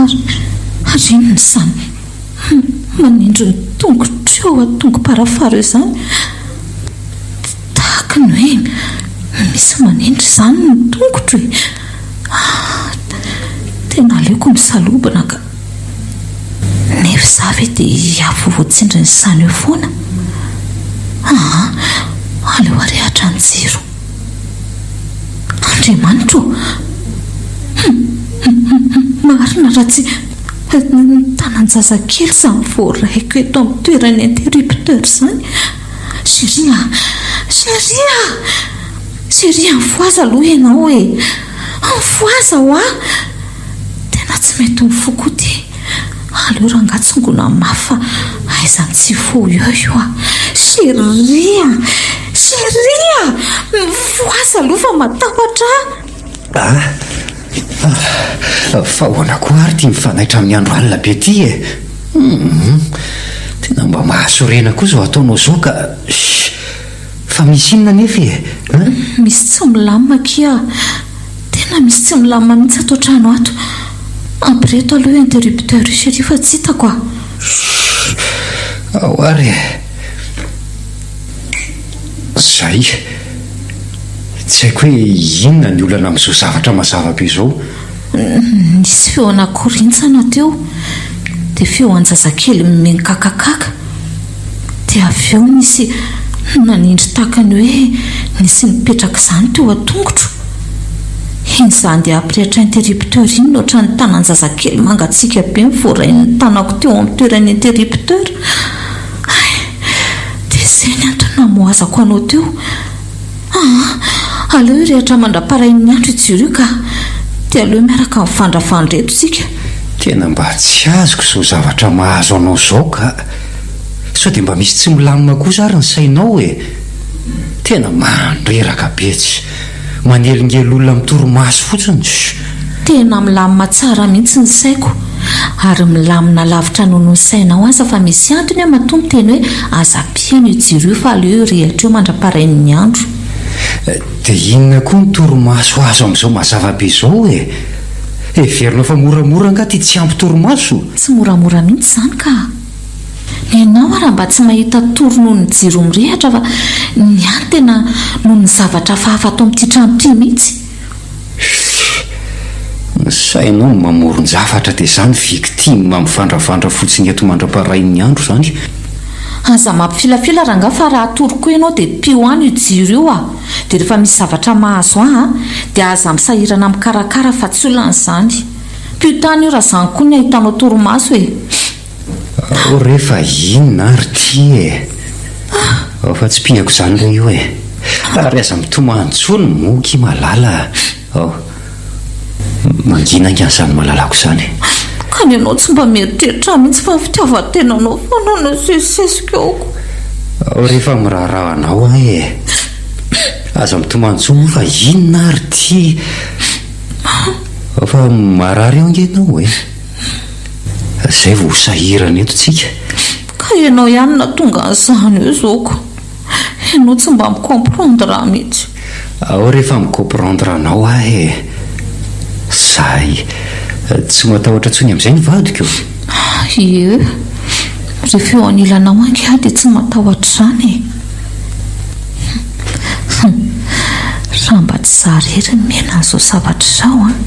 Ary, ary inona izany manindry ny tongotro eo an-tongo-parafara eo izany? Tahaka ny hoe misy manindry izany ny tongotro e! Tena aleoko misalobona ka. Nefa izaho ve dia hiafo voatsindrin'izany eo foana? Aa, aleo arehatra ny jiro. Andriamanitro ô! Marina raha tsy ny tanan-jazakely izany voaraiko eto amin'ny toeran'ny interrupteur izany. Chérie a! Chérie a! Chérie mifohaza aloha ianao e! Mifohaza hoa! Tena tsy mety mifoha koa ity. Aleo rangahy tsongoina mafy fa aiza no tsy hifoha eo io a! Chérie a! Chérie a! Mifohaza aloha fa matahotra aho! Ah! Ah! Fa ahoana koa ary ity mifanaitra amin'ny andro alina be ity e? Humm! Tena mba mahasorena koa izao ataonao izao ka! Shh! Fa misy inona anefa e? Hein? Misy tsy milamina akia! Tena misy tsy milamina mihitsy ato an-trano ato. Ampireto aloha io interrupteur io chérie fa tsy hitako a! Shh! Ao ary e! Zay. Tsy haiko hoe inona ny olana amin'izao zavatra mazava be izao. Nisy feo anakorintsana teo, dia feo an-jazakely minkakakaka. Dia avy eo nisy nanindry tahaka ny hoe nisy nipetraka izany teo an-tongotro. Iny izaho andeha hampirehitra interrupteur iny no ohatran'ny tanan-jazakely mangatsiaka be no voarain'ny tanako teo amin'ny toeran'ny interrupteur. Hay! Dia izay ny antony namohazako anao teo. Aa! Aleo hirehitra mandra-parain'ny andro i Jiro io ka! Dia aleo miaraka mivandravandra eto isika. Tena mba tsy azoko izao zavatra mahazo anao izao ka! Sao dia mba misy tsy milamina kosa ary ny sainao e! Tena mandreraka be tsy! Manelingely olona amin'ny torimaso fotsiny sh! Tena milamina tsara mihitsy ny saiko ary milamina lavitra noho ny sainao aza fa misy antony aho matoa miteny hoe aza ampiana io jiro io fa aleo hirehitra eo mandra-parain'ny andro. Dia inona koa ny torimaso azo amin'izao mazava be izao e? Heverinao fa moramora angaha ity tsy ampy torimaso? Tsy moramora mihitsy izany ka! Ny anao ara mba tsy mahita tory noho ny jiro mirehatra fa ny ahy tena noho ny zavatra hafahafa ato amin'ity trano ity mihitsy. Fff! Ny sainao no mamoron-javatra dia za ny victime mivandravandra fotsiny eto mandra-parain'ny andro izany. Aza mampifilafila rangahy fa raha hatory koa ianao dia pio any io jiro io a! Dia rehefa misy zavatra mahazo ahy a! Dia aza misahirana mikarakara fa tsy olana izany. Pio tany io raha izany koa ny ahitanao torimaso e! Ao re fa inona ary ty e! Ao fa tsy pihako izany re io e! Ary aza mitomany intsony moa ki malala a! Ao. Mangina ange an'izany malalako izany. Ka ny anao tsy mba mieritreritra mihitsy fa ny fitiavan-tenanao foana no asesisesika eo ko. Ao re fa miraharaha anao aho e! Aza mitomany intsony moa fa inona ary ty? Ao fa marary eo ange ianao e! Zay vao ho sahirana eto tsika. Ka ianao ihany nahatonga an'izany eo zao ko. Ianao tsy mba mi-comprendre ahy mihitsy. Ao rehefa mi-comprendre anao aho e. Zay. Tsy matahotra intsony amin'izay ny vadiko? Ie. Rehefa eo anilanao ange aho dia tsy matahotra izany e. Hum. Raha mba tsy za irery no miaina an'izao zavatra izao an!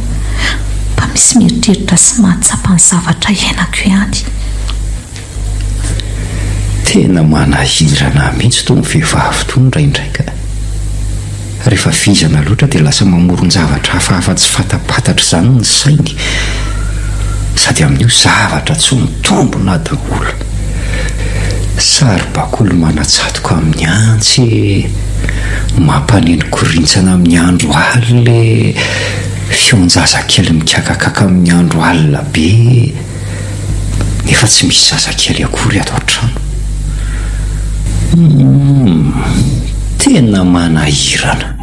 Mba misy mieritreritra sy mahatsapa ny zavatra iainako ihany. Tena manahirana ahy mihitsy itony vehivavy itony indraindray ka. Rehefa vizana loatra dia lasa mamoron-javatra hafahafa tsy fatapatatra izany ny sainy. Sady amin'io zavatra tsy mitombina daholo. Saribakoly manatsatoka amin'ny antsy e! Mampaneno korintsana amin'ny andro alina e! Feon-jazakely mikakakaka amin'ny andro alina be e! Nefa tsy misy zazakely akory ato an-trano. Humm! Tena manahirana.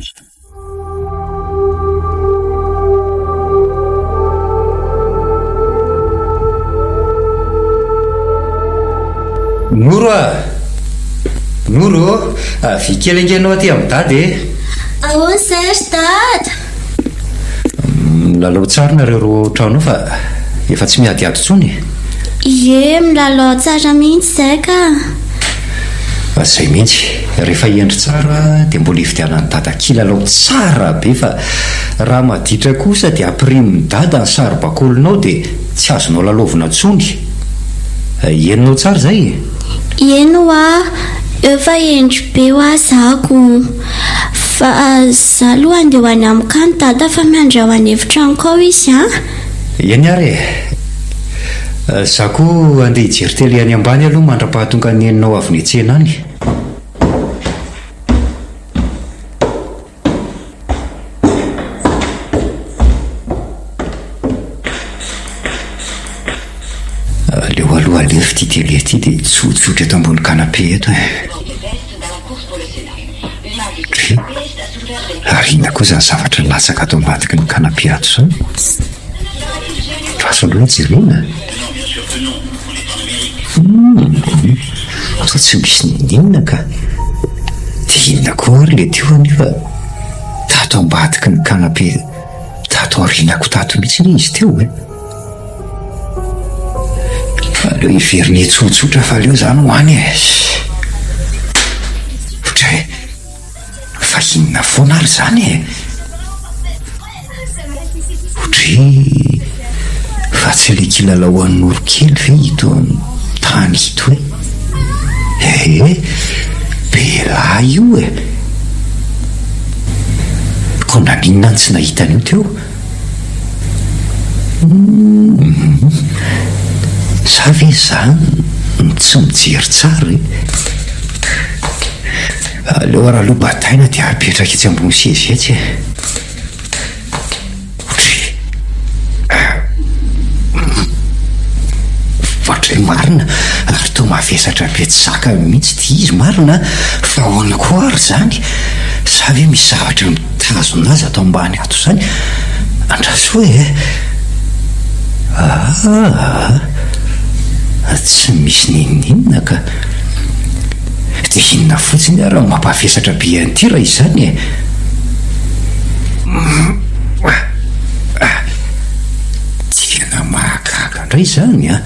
Noro a! Noro ô! Avia kely ange ianao aty amin'i Dada e! Ahoana izay ry Dada? Milalao tsara nareo roa ao an-trano ao fa efa tsy miadiady intsony e! Ie, milalao tsara mihitsy izahay ka! Zay mihitsy, rehefa hendry tsara dia mbola hividianan'i Dada kilalao tsara be fa raha maditra kosa dia ampirimin'i Dada ny saribakolinao dia tsy azonao lalaovina intsony. Henonao tsara izay e? Eny hoa, efa hendry be hoa za ko. Fa za aloha andeha ho any amiko any Dada fa miandry ao an'efitranoko ao izy an! Eny ary e! Za koa andeha hijery télé any ambany aloha mandra-pahatonga ny neninao avy niantsena any. alefa ity télé ity dia tsotsotra eto ambony canapé eto e. Dry. Ary inona koa izany zavatra latsaka ato ambadiky ny canapé ato izany? Andraso aloha jerena. Hum, toa tsy misy n'inon'inona ka. Dia inona koa ary ilay teo anefa tato ambadiky ny canapé tato aorianako tato mihitsy anie izy teo e. Aleo hiverina hitsotsotra fa aleo izany ho any e. Ohatray. Fa inona foana ary izany e? Ohatray fa tsy ilay kilalao an'i Noro kely ve ito tany ito e? Ee, be lahy io e! Koa naninona aho no tsy nahita an'io teo? Humm, za ve izany no tsy mijery tsara e? Aleo ary aloha bataina dia apetraka etsy ambony seza etsy e. Ohatry Ohatry marina ary toa mavesatra be tsy zaka mihitsy ity izy marina fa ahoana koa ary izany? Sa ve misy zavatra mitazona azy ato ambany ato izany? Andraso e! Aa! Tsy misy n'inon'inona ka. Dia inona fotsiny ary no mampavesatra be an'ity raha izany e? Tena mahagaga indray izany an!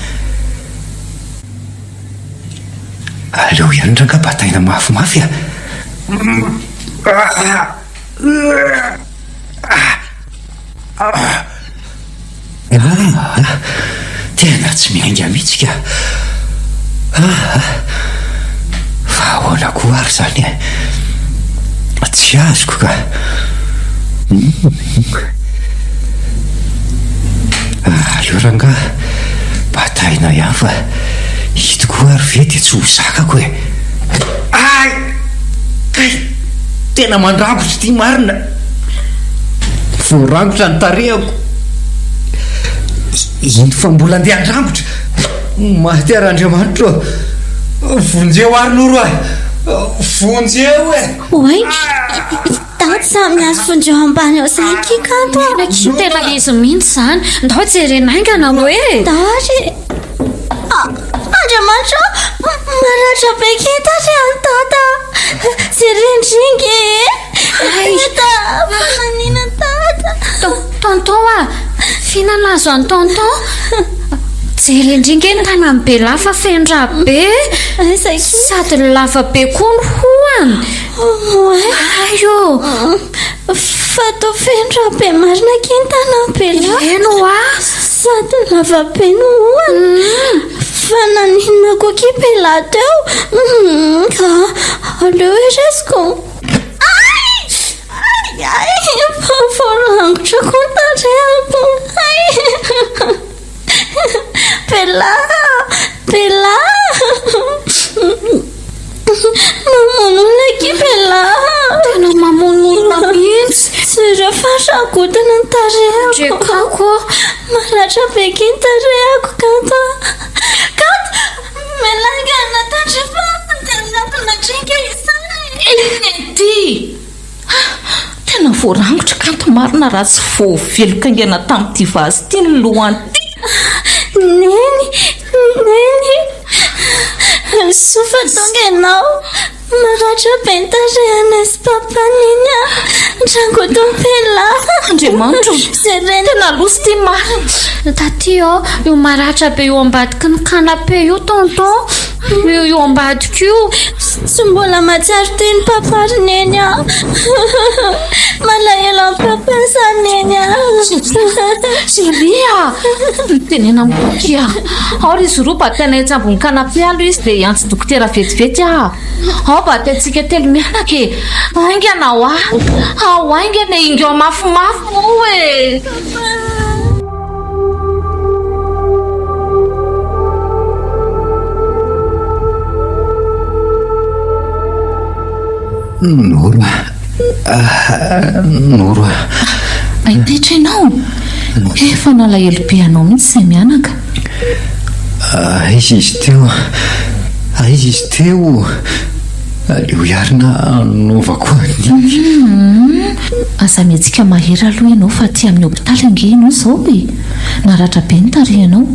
Aleo ihany rangaha bataina mafimafy a! Aa! Tena tsy miainga mihitsy ka! Aa! Fa ahoana koa ary izany e? Tsy azoko ka! Aleo rangaha bataina ihany fa ito koa ary ve dia tsy ho zakako e! Ay! Kay! Tena mandrangotra ity marina! Voarangotra ny tarehako. Iny fa mbola andeha handrangotra. Maty ary Andriamanitra ô! Vonjeo ary Noro a! Vonjeo e! Oay! Dady samy miazo vonjeo ambany ao izay akia kanto a! Tena akia tena izy mihitsy izany. Ndao jerena haingana hoe! Ndao ary e! Andriamanitra ô! Maratra be akia tarehy an'i Dada! Jerendry nge e! Dada, fa manina dada? Tonton a! F'inona nahazo an'i tonton? Jereo indray nge ny tanan'i Bella fa feno rà be. Aiza akia? Sady lava be koa ny hohany. Oay. Hay ô! Fa toa feno rà be marina akia ny tanan'i Bella. Eny hoa. Sady lava be ny hohany. Fa naninona koa akia Bella teo? Ka aleo heresiko. Ay! Ay! Ay! Voarangotra koa ny tarehako. Ay! Bella! Bella! Mamono olona akia Bella! Tena mamono olona mihitsy. Jereo fa rangotana ny tarehako. Drekako. Maratra be akia ny tarehako Kanto a! Kanto! Milaingana tandrify dia miampina dringa izany. Inona ity? Tena voarangotra kanto marina raha tsy voaveloka haingana tamin'ity vazy ity ny lohany ity. Neny, Neny, soa fa tonga ianao. Maratra be ny tarehanay sy papa Neny a! Rangotompela! Andriamanitro! Jerena! Tena loza ity marina! Taty ô, io maratra be io ambadiky ny canapé io tonton! Io io ambadika io! Tsy mbola mahatsiaro teny papa ry Neny a! Malahelo an'i papa za Neny a! Chérie a! Mitenena amiko akia! Ao ry izy roa mba tena etsy ambony canapé aloha izy dia hiantso dokotera vetivety aho. Ao mba ataontsika telo mianaka e! Haingana hoa! Ao haingana e! Ingao mafimafy moa e! Noro a! Noro a! Hay taitra ianao? Efa nalahelo be anao mihitsy izay mianaka. Aiza izy teo? Aiza izy teo? Aleo hiarina hanaovako an'iny. Humm, aza mihetsika mahery aloha ianao fa aty amin'ny hopitaly ange ianao izao e! Naratra be ny tarehinao.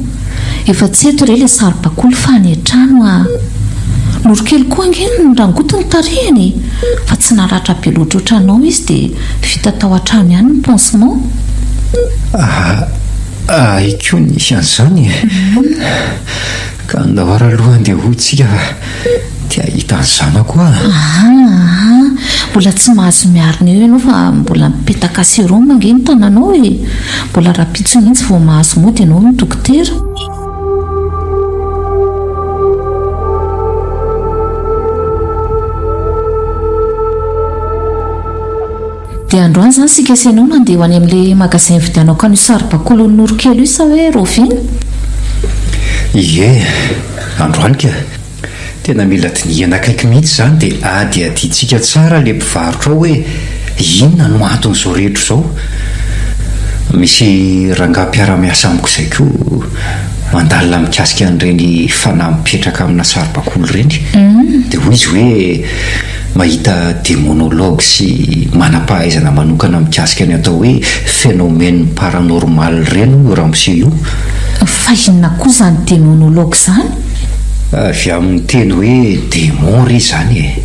Efa tsy eto re ilay saribakoly fa any an-trano ah! Noro kely koa ange ny rangoty ny tarehiny e! Fa tsy naratra be loatra ohatranao izy dia vita tao an-trano ihany ny pansement. Ah, hay koa nisy an'izany e! Ka andao ary aloha andeha hody tsika fa te hahita ny zanako aho. Aa, mbola tsy mahazo miarina eo ianao fa mbola mipetaka sérum ange ny tananao e! Mbola rahampitso mihitsy vao mahazo mody ianao hoy ny dokotera. Dia androany izany isika sy ianao mandeha ho any amin'ilay magasin hividianako an'io saribakolin'i Noro kely io sa hoe rahoviana? Ie, androany ka. Tena mila dinihana akaiky mihitsy izany dia adihadiantsika tsara ilay mpivarotra ao hoe inona no anton'izao rehetra izao. Misy rangahy mpiara-miasa amiko izay koa mandalina mikasika an'ireny fanahy mipetraka amina saribakoly ireny. Dia hoy izy hoe Mahita démonologue sy manam-pahaizana manokana mikasika ny atao hoe phénomène paranormal ireny hono io ramose io. Fa inona koa izany démonologue izany? Avy amin'ny teny hoe démon re izany e!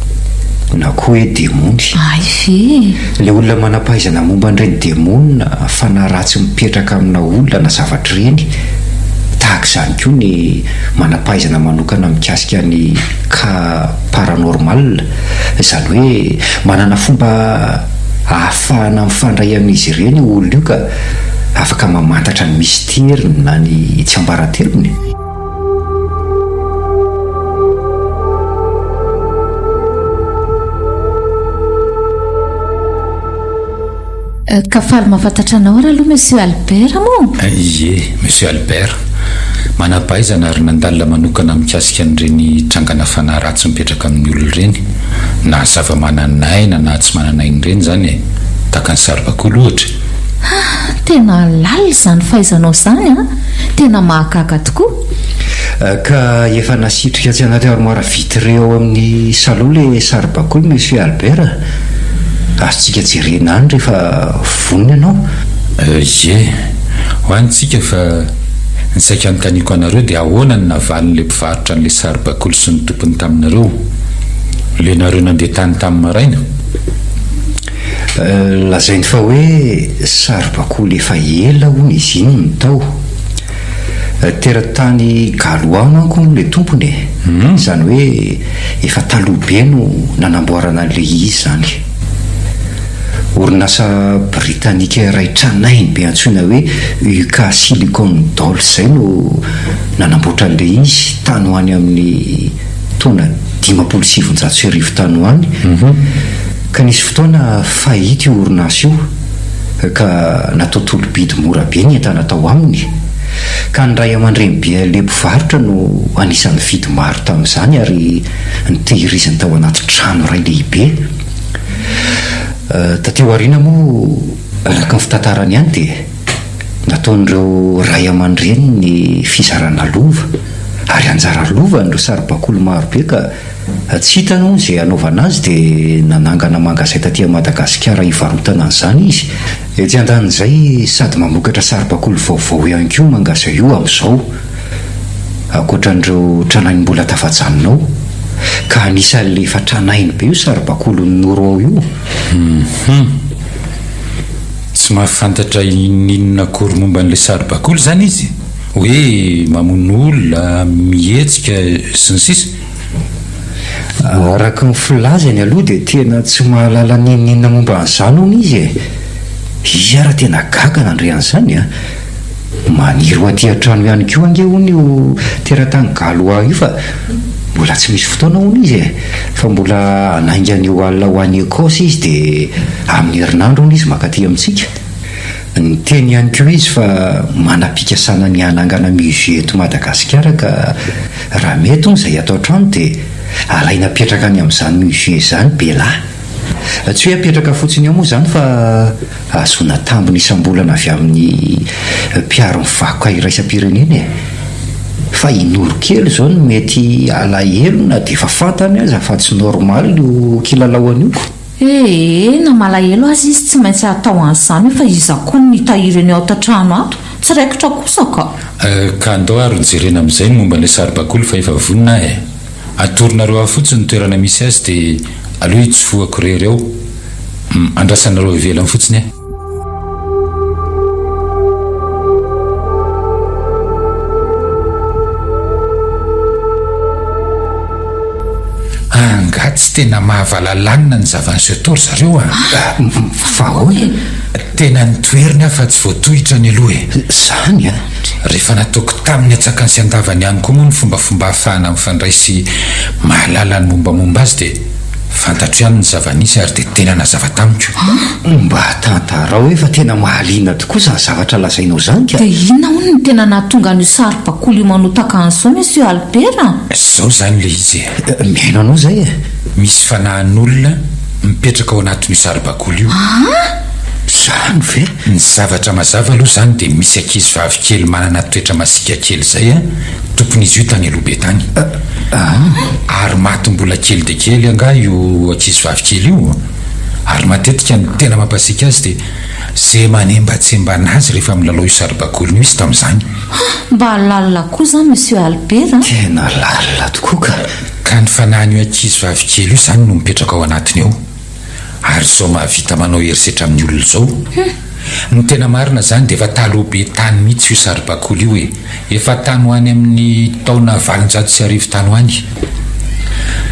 Na koa hoe demony. Hay ve e! Ilay olona manam-pahaizana momba an'ireny demony na fanahy ratsy mipetraka amina olona na zavatra ireny. Tahaka izany koa ny manam-pahaizana manokana mikasika ny cas paranormal, izany hoe manana fomba ahafahana mifandray amin'izy ireny io olona io ka afaka mamantatra ny misteriny na ny tsiambaratelony. Ka faly mahafantatra anao ary aloha Monsieur Albert moa? Ie, Monsieur Albert. Manam-pahaizana ary nandalina manokana mikasika an'ireny trangana fanahy ratsy mipetraka amin'ny olona ireny, na zava-manan'aina na tsy manan'aina ireny izany e! Tahaka ny saribakoly ohatra. Ah, tena lalina izany fahaizanao izany an! Tena mahagaga tokoa. Ka efa nasitrika atsy anaty armoire vitrée ao amin'ny salon ilay saribakoly Monsieur Albert a! Azontsika jerena any rehefa vonona ianao. Ie, ho any tsika fa ny saika anontaniako anareo dia ahoana no navalin'ilay mpivarotra an'ilay saribakoly sy ny tompony taminareo? Ilay nareo nandeha tany tamin'ny maraina? Lazainy fa hoe saribakoly efa ela hono izy iny no tao. Teratany Gallois manko hono ilay tompony e! Izany hoe efa taloha be no nanamboarana an'ilay izy izany. Orinasa britanika iray tranainy be antsoina hoe UK Silicon Dolls izay no nanamboatra an'ilay izy tany ho any amin'ny taona 1950 tany ho any. Ka nisy fotoana fahita io orinasa io ka natao tolo-bidy mora be ny entana tao aminy. Ka ny ray aman-drenibe le mpivarotra no anisan'ny nividy maro tamin'izany ary notehiriziny tao anaty trano iray lehibe. Taty aoriana moa, araka ny fitantarany ihany dia nataon'ireo ray aman-dreny ny fizarana lova ary anjara lovan'ireo saribakoly marobe ka Tsy hitany hono izay hanaovana azy dia nanangana mangazay taty Madagasikara hivarotana an'izany izy. Etsy andanin'izay sady mamokatra saribakoly vaovao ihany koa io mangazay io amin'izao, ankoatra an'ireo tranainy mbola tafajanona ao. Ka anisan'ilay efa tranainy be io saribakolin'i Noro ao io. Hum. Tsy mahafantatra inon'inona akory momba an'ilay saribakoly izany izy? Hoe mamono olona, mihetsika, sy ny sisa. Araka ny filazany aloha dia tena tsy mahalala n'inon'inona momba an'izany hono izy e! Izy ara tena gaga nandre an'izany a! Maniry ho aty an-trano ihany koa ange hono io teratany gallois io fa mbola tsy misy fotoana hono izy e! Fa mbola hanainga an'io alina ho any Ecosse izy dia amin'ny herinandro hono izy mankaty amintsika. Niteny ihany koa izy fa manam-pikasana ny hanangana musée eto Madagasikara ka raha mety hono izay ato an-trano dia alaina apetraka any amin'izany musée izany Bella. Tsy hoe apetraka fotsiny ao moa izany fa ahazoana tambiny isam-bolana avy amin'ny mpiaro ny vakoka iraisam-pirenena e! Fa i Noro kely izao no mety alahelo na dia efa fantany aza fa tsy normal io kilalaoany io ko. Ee, na malahelo aza izy tsy maintsy hatao an'izany io fa iza koa no nitahiry an'io ato an-trano ato? Tsy raikitra kosa ka. Ka andao ary hojerena amin'izay ny momba an'ilay saribakoly fa efa vonona aho e! Atoronareo ahy fotsiny ny toerana misy azy dia aleo hitsofohako irery ao. Andrasanareo ivelany fotsiny aho. Angaha tsy tena mahavalalanina ny zava-niseho tao ry zareo a! Fa ahoana e? Tena nitoheriny aho fa tsy voatohitra ny aloha e! Zany a! Rehefa nataoko taminy antsakany sy andavany ihany koa moa ny fombafomba ahafahana mifandray sy mahalala ny mombamomba azy dia fantatro ihany ny zava-nisy ary dia tena nazava tamiko. Mba tantarao hoe fa tena mahaliana tokoa izany zavatra lazainao izany ka! Dia inona hono no tena nahatonga an'io saribakoly io manotaka an'izao Monsieur Albert a? Izao izany ilay izy e! Mihaino anao izay e! Misy fanahin'olona mipetraka ao anatin'io saribakoly io. Aa! Izany ve? Ny zavatra mazava aloha izany dia misy ankizy vavy kely manana toetra masiaka kely izay an, tompon'izy io tany aloha be tany. Ary maty mbola kely dia kely angaha io ankizy vavy kely io? Ary matetika ny tena mampasiaka azy dia ze manembatsembana azy rehefa milalao io saribakoliny io izy tamin'izany. Mba lalina koa izany Monsieur Albert an! Tena lalina tokoa ka! Ka ny fanahin'io ankizy vavy kely io izany no mipetraka ao anatiny ao. Ary izao mahavita manao herisetra amin'ny olona izao? Ny tena marina izany dia efa taloha be tany mihitsy io saribakoly io e! Efa tany ho any amin'ny taona 1800 tany ho any.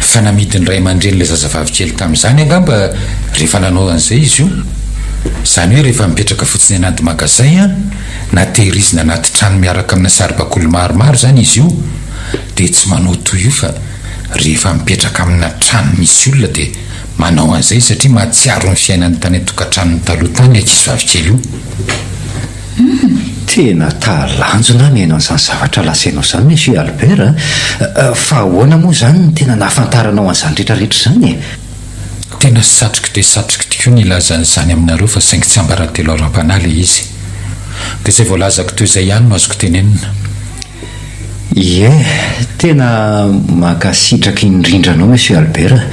Fa namidin'ny ray aman-drenin'ilay zazavavy kely tamin'izany angamba rehefa nanao an'izay izy io. Izany hoe rehefa mipetraka fotsiny anaty magazay an, na tehirizina anaty trano miaraka amina saribakoly maromaro izany izy io dia tsy manao toy io fa rehefa mipetraka amina trano misy olona dia Manao an'izay izy satria mahatsiaro ny fiainany tany an-tokantranony taloha tany ilay ankizivavy kely io. Tena talanjona aho mihaino an'izany zavatra lazainao izany Monsieur Albert a! Fa ahoana moa izany no tena nahafantaranao an'izany rehetra rehetra izany e? Tena satriko dia satriko tokoa ny hilaza an'izany aminareo fa saingy tsiambaratelo ara-panahy ilay izy. Dia izay voalazako teo izay ihany no azoko tenenina. Ie, tena mankasitraka indrindra anao Monsieur Albert a!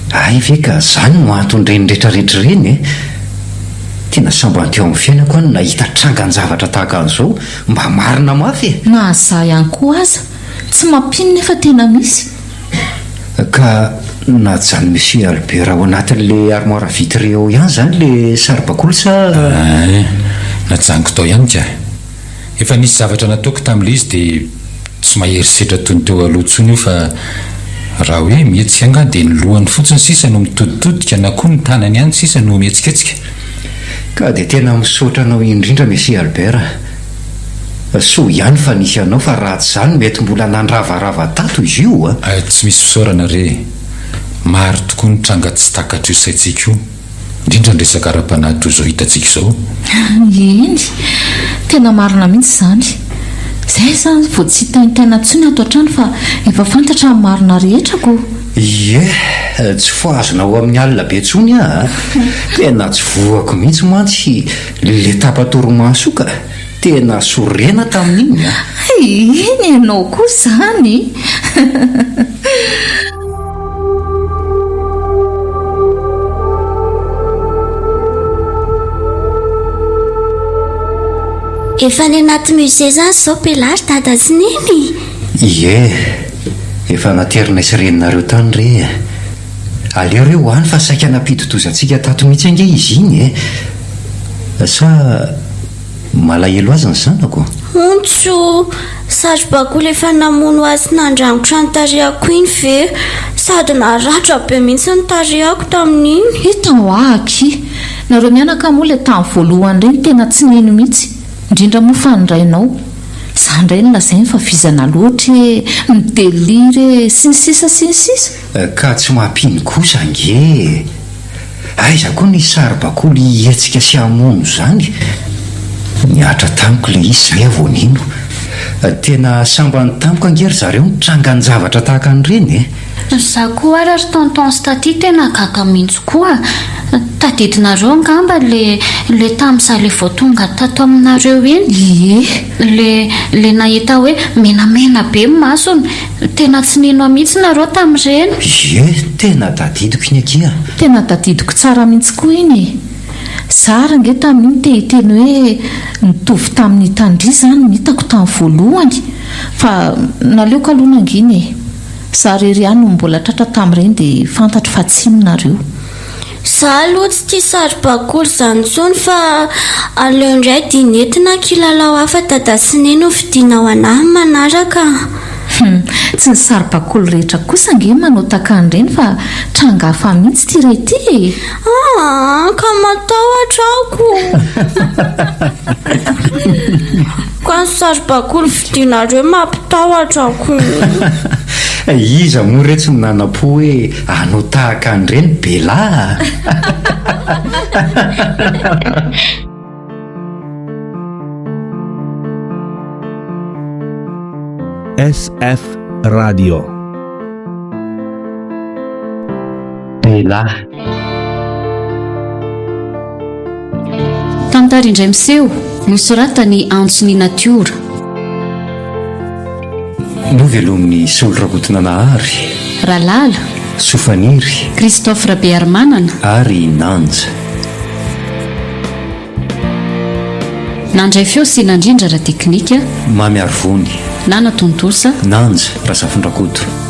Hay ve ka zany no anton'ireny retraretra ireny e! Tena sambany teo amin'ny fiainako aho no nahita trangan-javatra tahaka an'izao, mba marina mafy e! Na za ihany koa aza, tsy mampino nefa tena misy. Ka najanon'i Monsieur Albert ao anatin'le armoire vitrée ao ihany zany le saribakoly sa? Ein, najanoko tao ihany ka! Efa nisy zavatra nataoko tamin'ilay izy dia tsy mahery setra toy ny teo aloha intsony io fa raha hoe mihetsika angaha dia ny lohany fotsiny sisa no mitoditodika na koa ny tanany ihany sisa no mihetsiketsika. Ka dia tena misaotra anao indrindra Monsieur Albert a! Soa ihany fa nisy anao fa raha tsy izany mety mbola nandravarava tato izy io a! Tsy misy fisaorana re e! Maro tokoa ny tranga tsy takatr'io saintsika io. Indrindra ny resaka ara-panahy toy izao hitantsika izao. Eny, tena marina mihitsy izany. Izay izany vao tsy hitaintaina intsony ato an-trano fa efa fantatra ny marina rehetra ko. Ie, tsy fohazina ho amin'ny alina be intsony aho a! Tena tsy voako mihitsy mantsy le tapa-torimaso io ka! Tena sorena tamin'iny a! Eny ianao koa izany! Efa any anaty musée izany izao Bella ry dada sy neny? Ie, efa naterinay sy reninareo tany re e! Aleo re ho any fa saika nampidi-doza antsika tato mihitsy ange izy iny e! Sa. Malahelo azy ny zanako. Ontso, saribakoly efa namono ahy sy nandrangotra ny tarehako iny ve? Sady naratra be mihitsy ny tarehako tamin'iny. Hita hoa akia! Nareo mianaka moa ilay tamin'ny voalohany ireny tena tsy nino mihitsy, indrindra moa fa ny rainao. Za indray no lazainy fa vizana loatra e, mi-delire e, sy ny sisa sy ny sisa. Ka tsy mampino kosa ange e! Aiza koa ny saribakoly hihetsika sy hamono izany? Nihatra tamiko ilay izy izay aho vao nino. Tena sambany tamiko ange ry zareo ny trangan-javatra tahaka an'ireny e! Za koa ara ry tonton sy taty tena gaga mintsy koa. Tadidinareo angamba le le tam za le vao tonga tato aminareo iny? Ie. Le le nahita hoe menamena be ny masony. Tena tsy nino ahy mihitsy nareo tamin'ireny. Ie, tena tadidiko iny akia. Tena tadidiko tsara mihitsy koa iny e. Za ary ange tamin'iny te hiteny hoe nitovy tamin'ny hitan-dry izany ny hitako tamin'ny voalohany fa naleoko aloha nangina e. Za rery ihany no mbola tratra tamin'ireny dia fantatro fa tsy iny nareo. Za aloha tsy tia saribakoly izany intsony fa aleo indray dinette na kilalao hafa dada sy neny ho vidiana ho anahy ny manaraka a. Hum, tsy ny saribakoly rehetra kosa ange manao takan'ireny fa tranga hafa mihitsy ity iray ity e! Aa ka matahotra aho ko! Ka ny saribakoly vidianareo mampitahotra ko! Iza moa re tsy nanam-po hoe hanao tahaka an'ireny Bella a! SF Radio. Bella. Tantara indray miseho, nosoratan'i Antso ny Natiora. Novelomin'i Solo Rakotonanahary. Ralala. Sofaniry. Christophe Rabearimanana. Ary Nanja. Nandray feo sy nandrindra ara-teknika. Mamy Arivony. Nana Tontosa. Nanja Razafindrakoto.